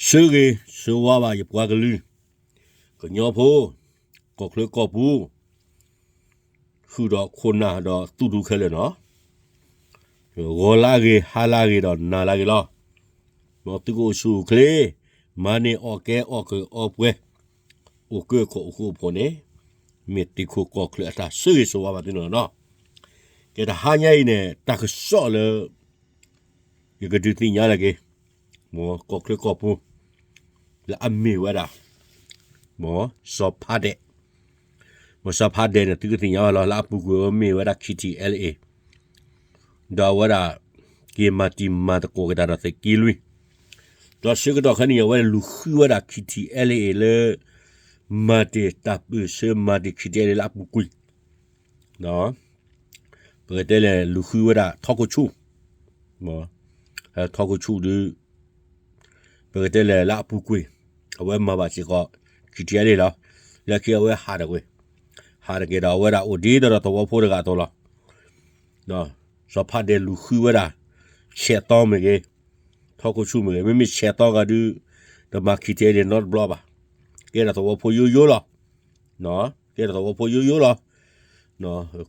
ဆၢဂ့ၤဆၢဝါဘၣ်ယပှၤကလုာ်, ကညီဖိ, ကီၢ်ချၢကီၢ်ပူၤ, ဃုာ်ဒီးခိၣ်နၢ်ဒီးသူၣ်ဒူခဲလၢာ်နီၤ, ဂီၤလၢဂ့ၤ ဟါလၢဂ့ၤဒီးနၤလၢဂ့ၤလီၤ. မ်သုကအိၣ်ဆူၣ်အိၣ်ချ့, မၤန့ၢ်အီၣ်ကဲအီၣ်ကၢအီပှဲၤ, အိၣ်ကၢခိၣ်အိၣ်ဃူအိၣ်ဖိးန့ၣ်, မ့ၢ်တံၤခိၣ်ကီၢ်ချၢအတၢ်ဆၢဂ့ၤဆၢဝါဘၣ်သုန့ၣ်လီၤနီၤ. ကဲတဟါညါအံၤန့ၣ် တၢ်ကစီၣ်လၢ ယကဒုးသ့ၣ်ညါလၢက့ၤ မ်ကီၢ်ချၢကီၢ်ပူၤ လၢအမ့ၢ်ဝဲဒၣ် မ်စီၤဖါဒဲး, မ်စီၤဖါဒဲးန့ၣ် သုကသ့ၣ်ညါဝဲလီၤ လၢအပူၤကွံာ်ဝဲမ့ၢ်ဝဲဒၣ် ခ့ထံအဲလ်အ့ ဒီးအဝဲဒၣ် က့ၤမၤတံၤမၤသကိးက့ၤတၢ်ဒီးသုးက့လွံၢ်, ဒီးဆၢကတီၢ်ခဲအံၤန့ၣ် အဝဲဒၣ်လူၤဃုဝဲဒၣ် ခ့ထံအဲလ်အ့ လၢ မၤတ့ၢ်တၢ်ပၢၢ်ဆၢ မၤတ့ၢ် ခ့ထံအဲလ်အ့ လၢအပူၤကွံာ် ပကတဲလဲၣ် လူၤဃုဝဲဒၣ်ထီခိၣ်ဆူၣ်, ထီခိၣ်ဆူၣ်ဒုး ပကတဲလဲၣ်လၢအပူၤကွံာ် အဝဲမၤဘၣ်စ့ၢ်ကီး ခ့ထံအဲလ်အ့လီၤ. လၢခံအဝဲဟးတကွံာ်, ဟးတက့ၢ်ဒီးအဝဲဒၣ်အိၣ်ဒ်သိးဒီးသဝီဖိတဂၤအသိးလီၤ. စီၤဖါဒဲးလူၤဃုဝဲဒၣ် ဆဲးသီမ့ၢ်ဂ့ၤ, ထီခိၣ်ဆူၣ်မ့ၢ်ဂ့ၤ, မ့မ့ၢ်ဆဲးသီဂၤဒုး တမၤ ခ့ထံအဲလ်အ့ နီတဘျီဘၣ်. ကဲဒၣ်သဝီဖိယိယိလီၤ. ကဲဒၣ်သဝီဖိယိယိလီၤ.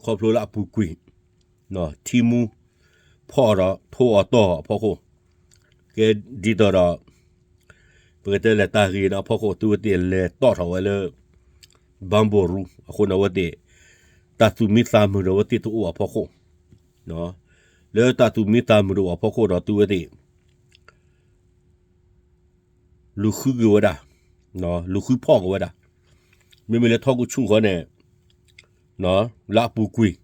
ခီဖျိလၢအပူၤကွံာ် ထံမူဖီၣ်ဒီးထိအီၤတီၢ်အီၤအဖီခိၣ်, ကဲဒ်သိးဒီး ပကတဲလဲၣ်တၢ်ဂ့ၢ်န့ၣ်အဖီခိၣ် သုဝဲသ့ၣ်လဲၤတီၣ်ထီၣ်ဝဲလၢ ဘၣ်ဘိၣ်ရူ အဃိန့ၣ် အဝဲသ့ၣ် တၢ်သူၣ်မံသးမုာ်ဒီးအဝဲသ့ၣ်တအိၣ်အဖီခိၣ်, လၢတၢ်သူၣ်မံသးမုာ်တအိၣ်အဖီခိၣ်ဒီး သုဝဲသ့ၣ် လူၤဃုက့ၤဝဲဒၣ်, လူၤဃုဖီၣ်က့ၤဝဲဒၣ်, မ့မ့ၢ်လၢထီခိၣ်ဆူၣ်ဃီန့ၣ် လၢအပူၤကွံာ်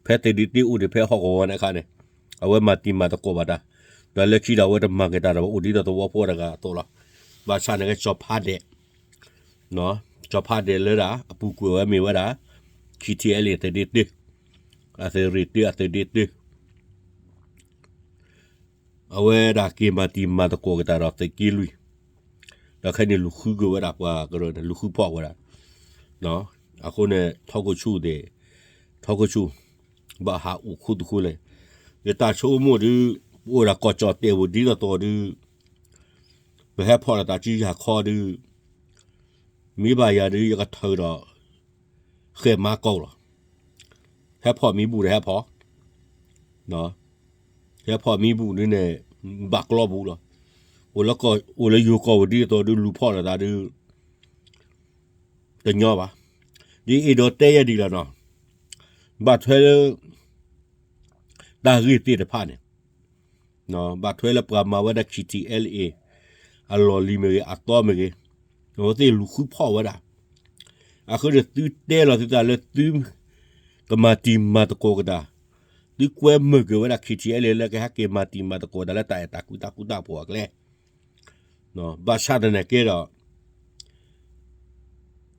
ဖဲသုးဒ့တ့အိၣ်ဒံးဖဲဟီၣ်ကဝီၤန့ၣ်အခါန့ၣ် အဝဲမၤတံၤမၤသကိးဘၣ်တၢ်, ဒီးလၢခံဒီးအဝဲတမၤက့ၤတၢ်ဒီး အိၣ်ဒ်သိးသဝီဖိတဂၤအသိးလီၤ. ဘၣ်ဆၣ်န့ၣ်က့ စီၤဖါဒဲး, စီၤဖါဒဲးလၢဒၣ် အပူၤကွံာ်ဝဲမ့ၢ်ဝဲဒၣ် ခ့ထံအဲလ်အ့ သုးဒ့တ့, အသုးရ့ၣ်တ့ အသုးဒ့တ့ အဝဲဒၣ်က့ၤမၤတံၤမၤသကိးက့ၤတၢ်ဒီးသုးက့လွံၢ်, ဒီးခဲအံၤန့ၣ်လူၤဃုက့ၤဝဲဒၣ်ပှၤကရၢန့ၣ် လူၤဃုဖီၣ်ဝဲဒၣ်, အဃိန့ၣ် ထီခိၣ်ဆူၣ်သ့ၣ်, ထီခိၣ်ဆူၣ် ဘၣ်ဟးအိၣ်ခူသူၣ်ဃိလဲၣ်, ယတၢ်ဆိကမိၣ်ဒုး ပအိၣ်ဒၣ်ကီၢ်ကၠီၣ်တဲာ်ပူၤဒ်သိးသိးဒုး ပဟဲဖီၣ်လီၤသးစုယၤခီဒုး မ့ၢ်ဘၣ်ယၤဒုး ယကထၢဒီး ဃဲၣ်မါကီလီၤ. ဟဲဖီၣ်မံဘူၣ်ဒီးဟဲဖီၣ်, ဟဲဖီၣ်မံဘူၣ်ဒုးန့ၣ် ဘၣ်ကျီပူၤလီၤ. အိၣ်လၢယိၤကီၢ်ပူၤဒ်သိးဒုး လူၤဖီၣ်လီၤသးဒုး တညီဘၣ်. ဒ်အံၤဒီးတဲယဲဒ်လီၤနီၤ, ဘၣ်ထွဲလၢ တၢ်ဂ့ၢ်သ့ၣ်တဖၣ်န့ၣ် ဘၣ်ထွဲလၢပှၤမၤဝဲဒၣ် ခ့ထံအဲလ်အ့ အလီၢ်လံၤမ့ၢ်ဂ့ၤ အသီမ့ၢ်ဂ့ၤ, အဝဲသ့ၣ်လူၤဃုဖီၣ်ဝဲဒၣ်. အဃိန့ၣ်သုတဲလီၤသုသးလၢသု ကမၤတံၤမၤသကိးက့ၤတၢ်, သုကွဲမုာ်က့ၤဝဲဒၣ် ခ့ထံအဲလ်အ့ လၢကဟဲက့ၤမၤတံၤမၤသကိးတၢ်လၢတၢ်အဲၣ်တၢ်ကွံတၢ်ဃူတၢ်ဖိးအကျဲ ဘၣ်ဆၣ်သနာ်က့ဒီး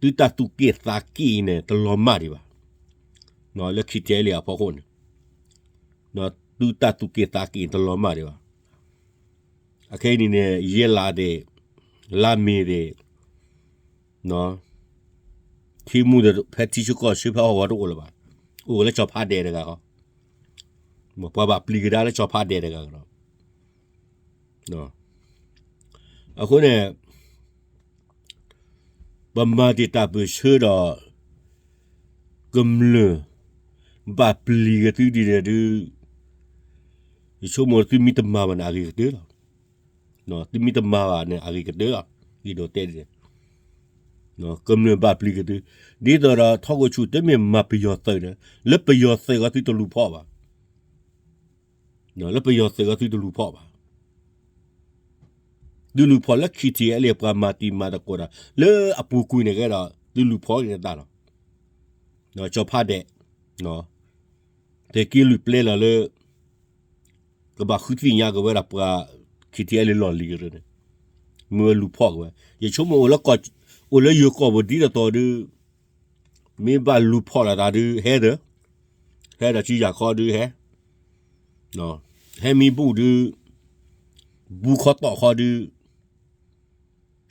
သုတၢ်သူၣ်က့ၣ်သးက့ၣ်အံၤန့ၣ် တလီၤမၢ်ဒံးဘၣ်. လၢ ခ့ထံအဲလ်အ့ အဖီခိၣ်န့ၣ် သုတၢ်သူၣ်က့ၣ်သးက့ၣ်အံၤတလီၤမၢ်ဒံးဘၣ်. အခဲအံၤန့ၣ်န့ၣ် ယဲလးသ့ၣ်, လါမ့ၤသ့ၣ်, ထံမူသ့ၣ် ဖဲထံဆၢကီၢ်ဆၢဖဲဟီၣ်ကဝီၤတအိၣ်လၢၤဘၣ်. အိၣ်လၢစီၤဖါဒဲးတဂၤဃီ, ပှၤဘၣ်ပျံၤကဒါလၢစီၤဖါဒဲးတဂၤဃီဒီး အဃိန့ၣ် ပမၤတ့ၢ်တၢ်ပၢၢ်ဆၢဒီး ကမျၢၢ်ဘၣ်ပျံၤက့ၤသုဒ်န့ၣ်ဒုး ယဆိကမိၣ်သုမ့ၢ်တမၤဘၣ်န့ၣ် အဂ့ၤကတၢၢ်လီၤ. သုမ့ၢ်တမၤဘၣ်န့ၣ် အဂ့ၤကတၢၢ်လီၤ. အံၤဒီးတဲဒ်န့ၣ် ကမျၢၢ်ဘၣ်ပျံၤက့ၤသု, ဒ်သိးဒီးထီခိၣ်ဆူၣ်တမ့ၢ်မၤပယီၤသုးန့ၣ် လၢပယီၤသုးဂီၢ်သုတလူၤဖီၣ်ဘၣ်. လၢပယီၤသုးဂီၢ်သုတလူၤဖီၣ်ဘၣ်. သုလူၤဖီၣ်လၢ ခ့ထံအဲလ်အ့ ပှၤမၤတံၤမၤသကိးတၢ် လၢအပူၤကွံာ်န့ၣ်ကဲဒီး သုလူၤဖီၣ်က့ၤနသးလီၤ. စီၤဖါဒဲး သုးက့လွံၢ်ပျဲလီၤလၢ ကဘၣ်ဃုသ့ၣ်ညါက့ၤဝဲဒၣ်ပှၤ ခ့ထံအဲလ်အ့ လီၢ်လံၤကရၢန့ၣ် မ့ၢ်ဝဲလူၤဖီၣ်က့ၤဝဲ ယဆိကမိၣ် အိၣ်လၢယိၤကီၢ်ပူၤဒ်သိးသိးဒုး မ့ၢ်ဘၣ်လူၤဖီၣ်လီၤသးဒုး ဟဲဒီး ဟဲဒီးစုယၤခီဒုးဟဲ ဟဲမံဘူၣ်ဒုး ဘူၣ်ခီတီၢ်ခီဒုး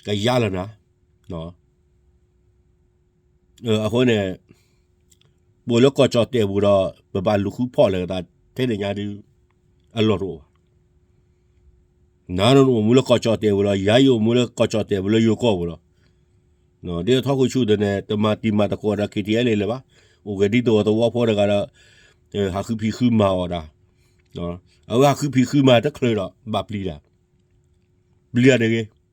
ကယါလီၤနၤ အဃိန့ၣ် ပအိၣ်လၢကီၢ်ကၠီၣ်တဲာ်ပူၤဒီး ပဘၣ်လူၤဃုဖီၣ်လီၤသးထဲန့ၣ်ညါဒုး အလီၢ်တအိၣ်ဘၣ်. နၤနီၢ်အိၣ်မူလၢကီၢ်ကၠီၣ်တဲာ်ပူၤလီၤ, ယၤယအိၣ်မူလၢကီၢ်ကၠီၣ်တဲာ်ပူၤလၢယိၤကီၢ်ပူၤလီၤ. ဒ်ထီခိၣ်ဆူၣ်ဒီးန့ၣ် တမၤတံၤမၤသကိးဒီး ခံထံၣ်အဲလ့ၣ်လၢၤဘၣ်, အိၣ်ဂဲၤဒ်သိးသဝီဖိတဂၤဒီး ဟးဃုဖံးဃုမၤအီၣ်တၢ်, အဝဲဟးဃုဖံးဃုမၤတချုးဒီး ဘၣ်ပျံၤတၢ်, ပျံၤတဂ့ၤ, ပျံၤတဂ့ၤ ပျံၤတ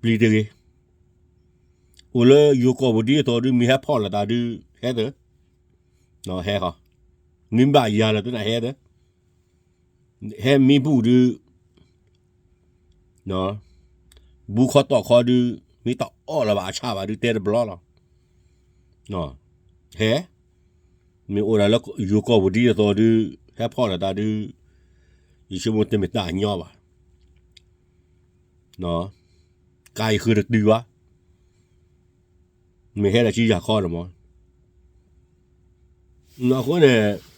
ဂ့ၤ, အိၣ်လၢယိၤကီၢ်ပူၤဒ်သိးဒုး မ့ၢ်ဟဲဖီၣ်လိာ်သးဒုး ဟဲသၢ, ဟဲဃီ, မ့ၢ်ဘၣ်ယၤလီၤသနာ်ဟဲသၢ, ဟဲမ့ၢ်ဘူၣ်ဒုး ဘူၣ်ခီတီၢ်ခီဒုး မ့ၢ်တအီၣ်လၢၤဘၣ်အဆၣ်ဘၣ်ဒုး တဲတဘျီလီၤ. ဟဲ, မ့ၢ်အိၣ်ဒၣ်လၢယိၤကီၢ်ပူၤဒ်သိးဒုး ဟဲဖီၣ်လိာ်သးဒုး ယဆိကမိၣ်တမ့ၢ်တၢ်ညီဘၣ်, ကါယဃုတတုၤဘၣ်, မ့ၢ်ဟဲဒီးကံယၤခီန့ၣ်မး, အဃိန့ၣ်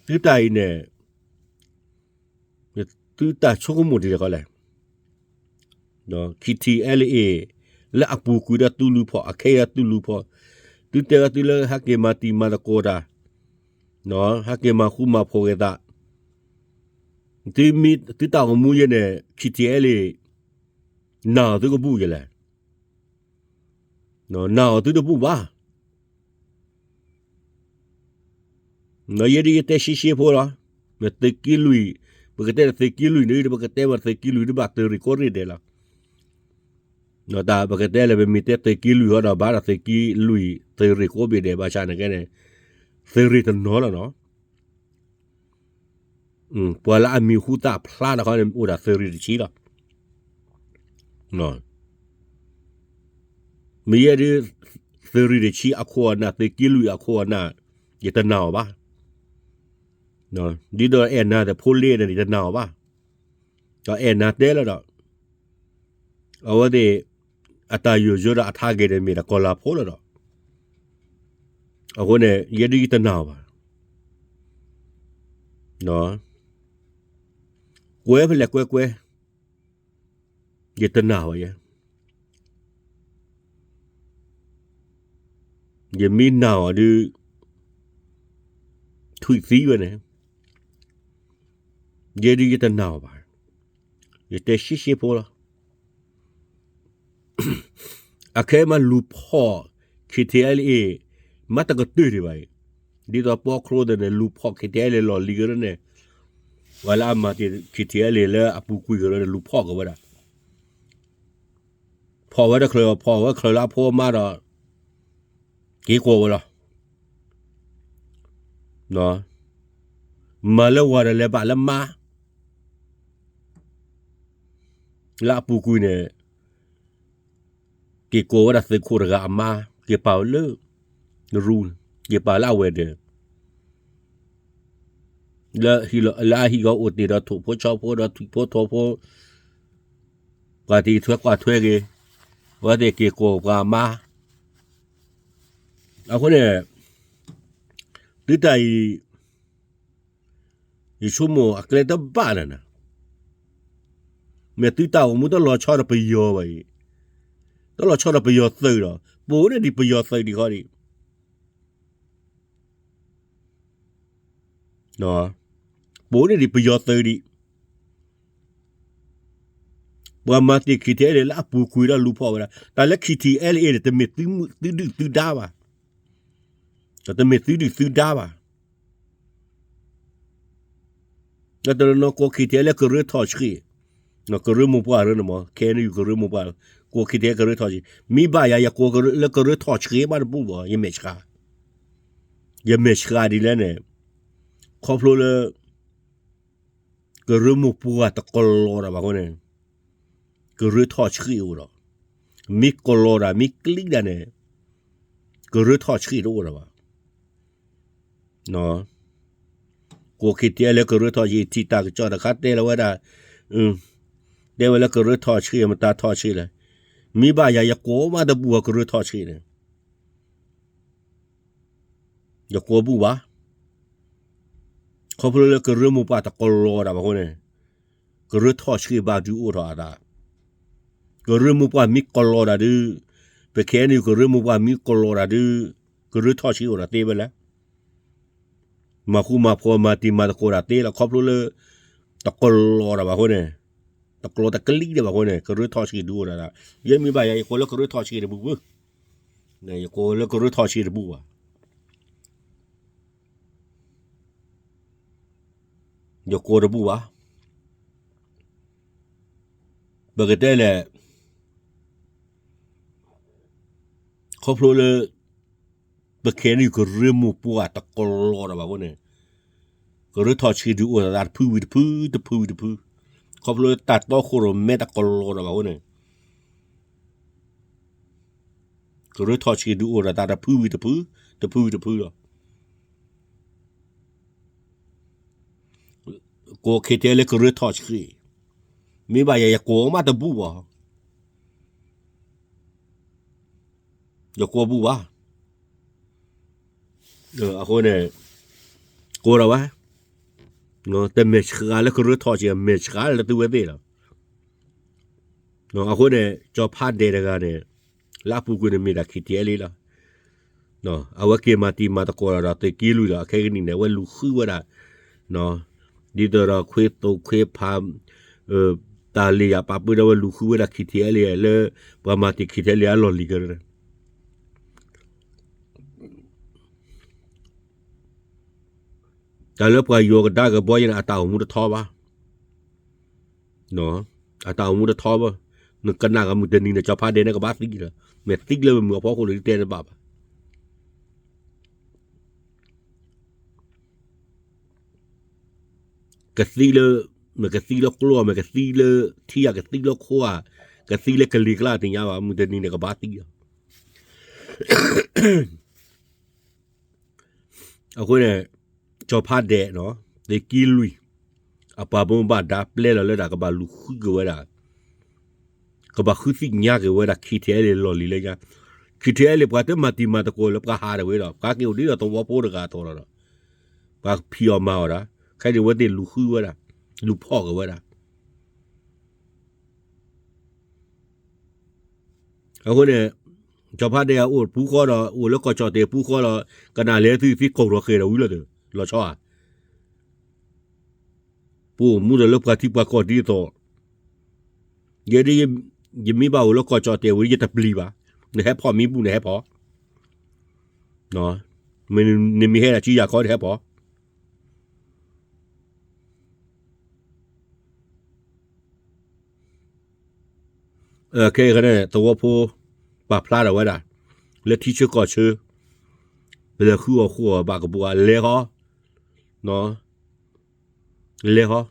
သုတၢ်အံၤန့ၣ် သုတၢ်ဆိကမိၣ်ဒ်လဲၣ်ခီလဲၣ်, ခံထံၣ်အဲလ့ၣ်အ့ၣ် လၢအပူၤကွံာ်ဒီးသုလူၤဖီၣ် အခဲအံၤဒီးသုလူၤဖီၣ်, သုတဲဝဲသုလၢဟဲက့ၤမၤတံၤမၤသကိးတၢ်, ဟဲက့ၤမၤဃူမၤဖိးက့ၤသး, သုတၢ်အိၣ်မူယဲန့ၣ် ခံထံၣ်အဲလ့ၣ် နာ်အီၤသုကဘူၣ်ယဲလဲၣ်, နာ်အီၤသုတဘူၣ်ဘၣ်. ယဲဒ်ယတဲရှဲရှဲဖိလီၤ, သုးက့လွံၢ်, ပကတဲလၢသုးက့လွံၢ်န့ၣ် ပကတဲဝဲသုးက့လွံၢ်ဒ်ဘၣ်သုးရ့ၣ်ကိးရ့ၣ်ဒဲးလီၤ. တၢ်ပကတဲလၢ ပမ့ၢ်တဲသုးက့လွံၢ်ဃီဒီး ဘၣ်ဒီးသုးက့လွံၢ် သုးရ့ၣ်ကိးဘ့ၣ်ဒဲး ဘၣ်ဆၣ်န့ၣ်ကဲန့ၣ် သုးရ့ၣ်တနီၤလီၤနီၤ. ပှၤလၢအမံၤဟူသၣ်ဖျါတခီန့ၣ် အိၣ်ဒၣ်သုးရ့ၣ်တဆံလီၤ. မ့ၢ်ယဲဒ် သုးရ့ၣ်တဆံအခိၣ်အနၢ် သုးက့လွံၢ်အခိၣ်အနၢ် ယတနာ်အီၤဘၣ်. ဒ်သိးအဲၣ်နၤသ့ၣ်ဖိလ့န့ၣ် ယတနာ်အီၤဘၣ်. ဒီးအဲၣ်နၤတဲလၢဒီး အဝဲသ့ၣ် အတၢ်ယိာ်ယိာ်ဒီးအထါဂ့ၤန့ၣ်မ့ၢ်ဒီးကီၤလၤဖိလီၤဒီး အဃိန့ၣ် ယဲဒ်ယတနာ်အီၤဘၣ်. ကွဲဖဲလဲၣ်ကွဲကွဲ ယတနာ်အီၤယဲ, ယမ့ၢ်နာ်အီၤဒုး ထွံၣ်သံဝဲန့ၣ် ယဲဒ်ယတနာ်အီၤဘၣ်. ယတဲရှဲရှဲဖိလီၤ. အခဲမးလူၤဖီၣ် ခံထံၣ်အဲလ့ၣ်အ့ၣ် မ့ၢ်တကတၢၢ်ဒံးဘၣ်အံၤ, ဒ်သိးပီချိသ့ၣ်န့ၣ် လူၤဖီၣ် ခံထံၣ်အဲလ့ၣ် လီၢ်လံၤကရၢန့ၣ်, ပှၤလၢအမၤတ့ၢ် ခံထံၣ်အဲလ့ၣ် လၢအပူၤကွံာ်ကရၢန့ၣ် လူၤဖီၣ်က့ၤဝဲဒၣ် ဖီၣ်ဝဲတချုး ဖီၣ်ဝဲချုးလၢအဖိအမါဒီး က့ၤကိးဝဲလီၤ. မၤလၢဝၤဒီးလဲၤဘၣ်လၢမါ လၢအပူၤကွံာ်န့ၣ် က့ၤကိးဝဲဒၣ်သုးခိၣ်တဂၤအမါ က့ၤပာ်လၢ ရူ က့ၤပာ်လၢအဝဲၤဒၢး လၢအဟံၣ်ဂီၤအိၣ်တ့ၢ်ဒီးထိၣ်ဖိဆီဖိဒီး ထွံၣ်ဖိထိၣ်ဖိ, ပှၤတံၤထွဲကွၢ်ထွဲက့ၤ, အဝဲသ့ၣ်က့ၤကိးပှၤအမါ. အဃိန့ၣ် သုတၢ်အံၤ ယဆိကမိၣ်အကျဲတဘၣ်န့ၣ်, မ့ၢ်သုတၢ်အိၣ်မူတလီၤဆီဒီးပယီၤဘၣ်အံၤ, တလီၤဆီဒီးပယီၤသုးဒီး ပအိၣ်န့ၢ်ဒံးပယီၤသုးဒံးဃီဒံး ပအိၣ်န့ၢ်ဒံးပယီၤသုးဒံး, ပှၤမၤတ့ၢ် ခံထံၣ်အဲလ့ၣ် လၢအပူၤကွံာ်ဒီးလူၤဖီၣ်ဝဲဒၣ်, တၢ်လၢ ခံထံၣ်အဲလ့ၣ် န့ၣ် တမ့ၢ်သုဒုၣ်သုဒါဘၣ်, တမ့ၢ်သုဒုၣ်သုဒါဘၣ်. တနီၤနီၤကိး ခံထံၣ်အဲလ့ၣ် ကရၢထီၣ်ဆှံ, ကရၢမိၢ်ပှၢ်ရၢန့ၣ်မး ခဲအံၤန့ၣ် ကရၢမိၢ်ပှၢ်, ကိး ခံထံၣ်အဲလ့ၣ် ကရၢထီၣ်ဆှံ, မ့ၢ်ဘၣ်ယၤ ယကိးလၢကရၢထီၣ်ဆှံမးတဘူၣ်ဘၣ် ယမဲာ်ဆှး, ယမဲာ်ဆှးဒ်လဲၣ်န့ၣ်, ခီဖျိလၢ ကရၢမိၢ်ပှၢ်တကလီၤတၢ်ဘၣ်အဃိန့ၣ်, ကရၢထီၣ်ဆှံအိၣ်ဒီး, မ့ၢ်ကလီၤတၢ် မ့ၢ်ကျံတၢ်န့ၣ်, ကရၢထီၣ်ဆှံတအိၣ်ဒီးဘၣ်. ကိး ခံထံၣ်အဲလ့ၣ် ကရၢထီၣ်ဆှံ ထံၣ်တၢ်ကစီၣ်တခါတဲလီၤဝဲဒၣ်, တဲဝဲလၢကရၢထီၣ်ဆှံ မတၤထီၣ်ဆှံလဲၣ်, မ့ၢ်ဘၣ်ယၤ ယကိးမးတဘူၣ်အကရၢထီၣ်ဆှံန့ၣ် ယကိးဘူၣ်ဘၣ်. ခီဖျိလၢကရၢမိၢ်ပှၢ်တကလီၤတၢ်ဘၣ်အဃိန့ၣ်, ကရၢထီၣ်ဆှံဘၣ်ဒုးအိၣ်ထီၣ်အသး, ကရၢမိၢ်ပှၢ်မ့ၢ်ကလီၤတၢ်ဒုး, ပခဲအံၤန့ၣ် ကရၢမိၢ်ပှၢ်မ့ၢ်ကလီၤတၢ်ဒုး, ကရၢထီၣ်ဆှံအိၣ်ဒီးသ့ဝဲလဲၣ်. မၤဃူမၤဖိးမၤတံၤမၤသကိးတၢ်သ့လီၤ ခီဖျိလၢ တကလီၤတၢ်ဘၣ်အဃိန့ၣ်, တကလီၤတကလံၤဒံးဘၣ်အဃိန့ၣ် ကရၢထီၣ်ဆှံဒုးအိၣ်ဒၣ်, ယဲမ့ၢ်ဘၣ်ယၤ ယကိးလၢကရၢထီၣ်ဆှံတဘူၣ်ဘၣ်, ယကိးလၢကရၢထီၣ်ဆှံတဘူၣ်ဘၣ်, ယကိးတဘူၣ်ဘၣ်. ပကတဲလဲၣ်, ခီဖျိလၢ ပခဲအံၤ ကရၢမိၢ်ပှၢ် တကလီၤတၢ်ဘၣ်အဃိန့ၣ်, ကရၢထီၣ်ဆှံဒုးအိၣ်ဒၣ်တဖုဝံၤတဖု, တဖုဝံၤတဖု, ခီဖျိလၢတၢ်တီခိၣ်ရိၣ်မဲတကလီၤတၢ်ဘၣ်အဃိန့ၣ်, ကရၢထီၣ်ဆှံဒုးအိၣ်ဒၣ်တၢ်တဖုဝံၤတဖု, တဖုဝံၤတဖုလီၤ. ကိး KTLA လၢကရၢထီၣ်ဆှံ, မ့ၢ်ဘၣ်ယၤ ယကိးမးတဘူၣ်ဘၣ်, ယကိးဘူၣ်ဘၣ်. အဃိန့ၣ် ကိးဒၣ်ဝဲ, တမဲာ်ဆှးလၢကရၢထီၣ်ဆှံ မဲာ်ဆှးလၢသုဝဲသ့ၣ်လီၤ. အဃိန့ၣ် ကၠီၤဖးဒဲးတဂၤန့ၣ် လၢအပူၤကွံာ်န့ၣ်မ့ၢ်ဒၣ် KTLA လီၤ. အဝဲက့ၤမၤတံၤမၤသကိးဒီးသုးက့လွံၢ်ဒီး အခဲကနံၣ်န့ၣ် အဝဲလူၤဃုဝဲဒၣ် ဒ်သိးဒီးခွ့သိးခွ့ဖး တၢ်လ့ၣ်ယၤပာ်ပၢၢ်ဒီး အဝဲလူၤဃုဝဲဒၣ် KTLA လၢ ပှၤမၤတံၤ KTLA အလီၢ်လံၤကရၢန့ၣ် တၢ်လၢပှၤယီၤကဒါကဘီယဲန့ၣ် အတၢ်အိၣ်မူတထီဘၣ်, အတၢ်အိၣ်မူတထီဘၣ်. နကနၣ်ကမုၢ်တနံၤန့ၣ် ကၠီၤဖးဒဲးန့ၣ်ကဘၣ်သံလီၤ, မ့ၢ်သံလၢမုၢ်အဖီခိၣ်န့ၣ် တဲတဘၣ်ဘၣ်. ကသံလၢ, မ့ၢ်ကသံလၢကျိ, မ့ၢ်ကသံလၢထံဧါ, ကသံလၢခိဧါ, ကသံလၢကလံၤကျါတသ့ၣ်ညါဘၣ်, မုၢ်တနံၤန့ၣ်ကဘၣ်သံလီၤ. အဃိန့ၣ် ကၠီၤဖးဒဲး, သုးက့လွံၢ် အပှၤဘိးဘၣ်ဒါပျဲလီၤလၢဒၣ် ကဘၣ်လူၤဃုက့ၤဝဲဒၣ်, ကဘၣ်ဃုသ့ၣ်ညါက့ၤဝဲဒၣ် KTLA လီၢ်လံၤလၢညါ, KTLA ပှၤတမၤတံၤမၤသကိးလၢပှၤဟးဒၣ်ဝဲဒီး ပှၤက့ၤအိၣ်ဒ်ဒီးသဝီဖိတဂၤအသိးလီၤဒီး ပှၤဖံးအီၣ်မၤအီၣ်ဒၣ်, ခဲအံၤန့ၣ် အဝဲသ့ၣ်လူၤဃုဝဲဒၣ်, လူၤဖီၣ်က့ၤဝဲဒၣ်. အဃိန့ၣ် ကၠီၤဖးဒဲးအအိၣ်ပူၤဃီဒီး အိၣ်လၢကီၢ်ကၠီၣ်တဲာ်ပူၤဃီဒီး ကနၣ်လဲၤသုသံကိၢ်ထီၣ်ဃဲၤဒီးဝံၤလီၤ, လီၤဆီဧါ. ပအိၣ်မူဒီးလၢပှၤထံပှၤကီၢ်ဒ်သိး, ယဲဒ် ယမ့ၢ်ဘၣ်အိၣ်လၢကီၢ်ကၠီၣ်တဲာ်ဝံၤ ယတပျံၤဘၣ်, နဟဲဖီၣ်မံဘူၣ် နဟဲဖီၣ်, နမ့ၢ်ဟဲဒၣ်ကံယၤခီ နဟဲဖီၣ်. ခဲအံၤန့ၣ် သဝီဖိ ပာ်ဖျါထီၣ်ဝဲဒၣ် လၢထံဆၢကီၢ်ဆၢ ပလဲၤဃုအီၣ်ဃုအီဘၣ်ကပူၤဧါ လဲၤဟီ, လဲၤဟီ,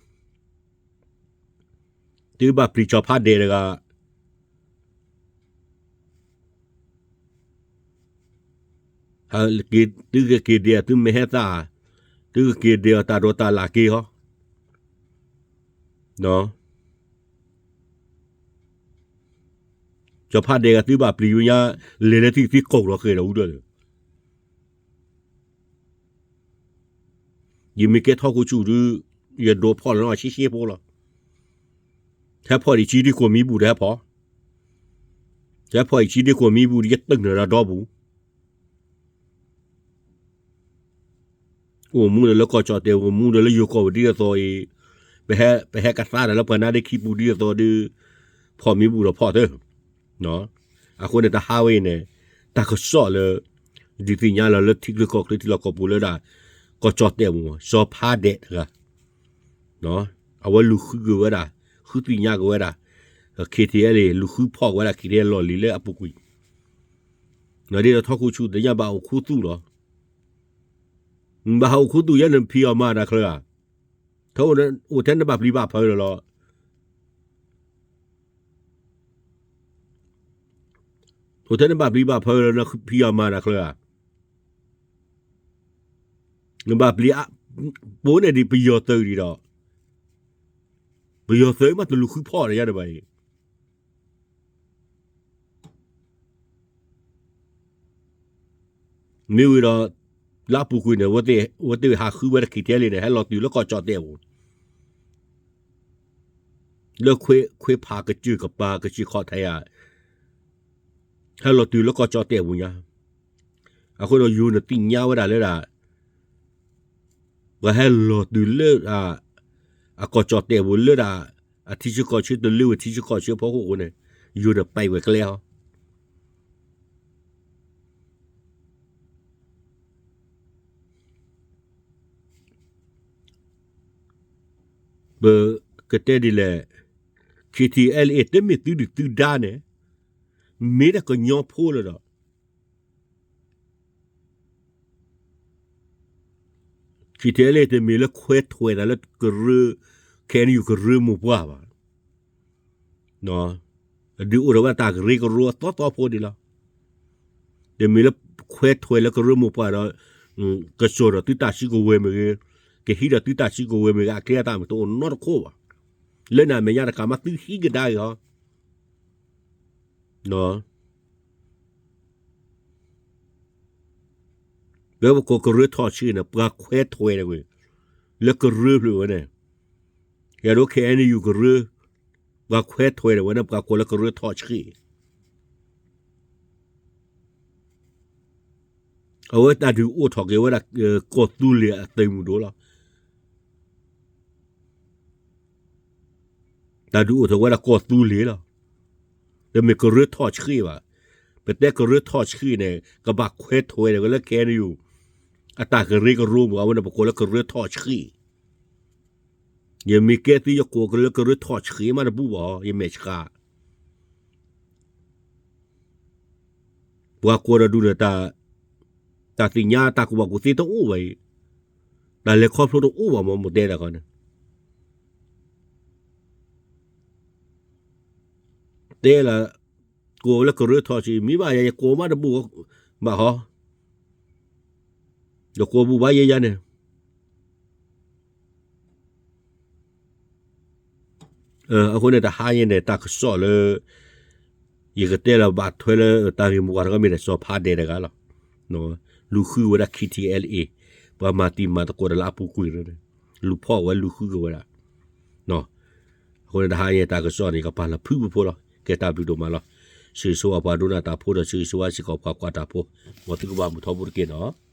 သုဘၣ်ပျံၤကၠီၤဖးဒဲးတဂၤ သုကက့ၤဒဲး သုမ့ၢ်ဟဲသၣ်, သုကက့ၤဒဲးအီၤတၢ်ဒိးတၢ်လၢ်က့ၤဟီ, ကၠီၤဖးဒဲးဂၤသုဘၣ်ပျံၤဝဲညါ, လဲၤလၢသုသံကိၢ်ထီၣ်ဃဲၤဒီးဝံၤဒီး ယမ့ၢ်ကဲထီၣ်ခိၣ်ဆူၣ်ဒီး ယဒိးဖီၣ်လီၤနီၢ်ဆံးဆံးဖိလီၤ. ဟဲဖီၣ်ဒံးကံဒံးခိၣ်မံဘူၣ်ဒီးဟဲဖီၣ်, ဟဲဖီၣ်ဒံးကံဒံးခိၣ်မံဘူၣ်ဒီးယတၢၢ်နုာ်ဒီးဒီပူၤ အိၣ်မူဒီးလၢကီၢ်ကၠီၣ်တဲာ် အိၣ်မူဒီးလၢယိၤကီၢ်ပူၤဒ်သိးအံၤ, ပဟဲကသါတၢ်လၢပှၤနါဒ့ခံပူၤဒ်သိးဒီး, ဖီၣ်မံဘူၣ်ဒီးဖီၣ်သၢ, အဃိန့ၣ်တဟါဝဲအံၤန့ၣ်, တၢ်ကစီၣ်လၢ, ဒုးသ့ၣ်ညါလီၤလၢထံချၢကီၢ်ချၢထံလီၢ်ကီၢ်ပူၤလၢဒၣ်, ကီၢ်ကၠီၣ်တဲာ်ပူၤ စီၤဖါဒဲးတဂၤ အဝဲလူၤဃုက့ၤဝဲဒၣ်, ဃုသ့ၣ်ညါက့ၤဝဲဒၣ်, KTLA လူၤဃုဖီၣ်က့ၤဝဲဒၣ် KTLA လီၢ်လံၤလၢအပူၤကွံာ်, ဒ်သိးထီၣ်ခိၣ်ဆူၣ်သ့ၣ်ညါဘၣ်အိၣ်ခူသူၣ်လီၤ. ဘၣ်ဟးအိၣ်ခူသူၣ်ယဲန့ၣ်ဖံးအီၣ်မၤတၢ်ချၢဧါ, အိၣ်ထဲနဘၣ်ပျံၤဘၣ်ဖုးလီၤလီၤ. အိၣ်ထဲနဘၣ်ပျံၤဘၣ်ဖုးလီၤ နဖံးအီၣ်မၤတၢ်ချၢဧါ. နဘၣ်ပျံၤ, ပိန့ၣ်ဒံးပယီၤသုးဒံးဒီး, ပယီၤသုးမးတလူၤဃုဖီၣ်ဒီးယၤတဘၣ်အံၤ မ့ၢ်ဝံၤဒီး, လၢအပူၤကွံာ်န့ၣ် အဝဲသ့ၣ်ဟးဃုဝဲဒၣ် KTLA န့ၣ် ဟဲလီၤတုၤလၢကီၢ်ကၠီၣ်တဲာ်ပူၤ, လၢခွ့ဖးကစၢၢ်ကပၤကစၢၢ်ခီၣ်ထံးဧါ, ဟဲလီၤတုၤလၢကီၢ်ကၠီၣ်တဲာ်ပူၤညါ, အဃိဒီးယိၤန့ၣ်သ့ၣ်ညါဝဲဒၣ်လၢဒၣ် ပှၤဟဲလီၤတုၤလၢ အကီၢ်ကၠီၣ်တဲာ်ပူၤလၢဒၣ် အထံဆၢကီၢ်ဆၢတလၢဝဲထံဆၢကီၢ်ဆၢဖီခိၣ်အဃိန့ၣ် ယိၤဒီးပဲာ်ဝဲကျဲဟီ ပကတဲဒ်လဲၣ်, K T L A တမ့ၢ်သုဒုၣ်သုဒါန့ၣ် မ့ၢ်ဒၣ်ကညီဖိလၢဒီး K T L A တမ့ၢ်လၢခွဲးထွဲးတၢ်လၢကရၢ K N U ကရၢမိၢ်ပှၢ်ဘၣ်. ဒုးအိၣ်ထီၣ်ဝဲတၢ်ကရၢကရိအသီသီဖိဒံးလီၤ. တမ့ၢ်လၢခွဲးထွဲးလၢကရၢမိၢ်ပှၢ်ဒီး ကစိာ်ဒီးသုတၢ်စုကဝဲၤမ့ၢ်ဂ့ၤ, ကဟံးဒီးသုတၢ်စုကဝဲၤမ့ၢ်ဂ့ၤ အကျဲအသးမ့ၢ်တအိၣ်နီတခိၣ်ဘၣ်. လၢနမဲာ်ညါတကးမးသုဟံးကဒါက့ၤဟီ လၢပကိးကရၢထီၣ်ဆှံန့ၣ် ပှၤခွဲးထွဲးဝဲ လၢကရၢဖျၢၣ်ဝဲန့ၣ်, ယဒိ K N U ကရၢ, ပှၤခွဲးထွဲးဝဲန့ၣ် ပှၤကိးလၢကရၢထီၣ်ဆှံ. အဝဲတၢ်ဒုးအိၣ်ထီၣ်က့ၤဝဲဒၣ် ကီၢ်သူလ့ၤအသုးမုၢ်ဒိၣ်လီၤ. တၢ်ဒုးအိၣ်ထီၣ်ဝဲဒၣ်ကီၢ်သူလ့ၤလီၤ. တမ့ၢ်ကရၢထီၣ်ဆှံဘၣ်. ပတဲကရၢထီၣ်ဆှံန့ၣ် ကဘၣ်ခွဲးထွဲးဝဲလၢ K N U အတၢ်ကရၢကရိမ့ၢ် အဝဲန့ၣ်ပကိးလၢကရၢထီၣ်ဆှံ. ယမ့ၢ်ကဲသုယကိးကလၢကရၢထီၣ်ဆှံမးတဘူၣ်ဘၣ် ယမဲာ်ဆှး ပှၤကိးဒီးဒုးန့ၣ် တၢ်သ့ၣ်ညါတၢ်ကူၣ်ဘၣ်ကူၣ်သ့တအိၣ်ဘၣ်အံၤ, တၢ်လဲၤခီဖျိတအိၣ်ဘၣ်မ့ၢ် မ့ၢ်တဲတၢ်ခီန့ၣ် တဲလၢ ကိးလၢကရၢထီၣ်ဆှံ မ့ၢ်ဘၣ်ယၤ ယကိးမးတဘူၣ်ဘၣ်ဟီ, ယကိးဘူၣ်ဘၣ်ယဲယၤန့ၣ် အဃိန့ၣ်တဟါအံၤန့ၣ် တၢ်ကစီၣ်လၢ ယကတဲလၢဘၣ်ထွဲလၢတၢ်ဂ့ၢ်မိၢ်ပှၢ်တခီ မ့ၢ်ဒၣ်စီၤဖးဒဲးတဂၤလီၤ. လူၤဃုဝဲဒၣ် K T L A ပှၤမၤတံၤမၤသကိးတၢ်လၢအပူၤကွံာ်န့ၣ် လူၤဖီၣ်ဝဲလူၤဃုက့ၤဝဲဒၣ်. အဃိန့ၣ်တဟါအံၤတၢ်ကစီၣ်န့ၣ် ယကပာ်လီၤဖုပဖိလီၤ. ကဲတၢ်ဘျုးဒိၣ်မးလီၤ. ဆၢဂ့ၤဆၢဝါပှၤဒိကနၣ်တၢ်ဖိဒီး ဆၢဂ့ၤဆၢဝါစ့ၢ်ကီးပှၤကွၢ်တၢ်ဖိ, မ်သုကဘၣ်မုာ်ထီဘိတက့ၢ်နီၤ.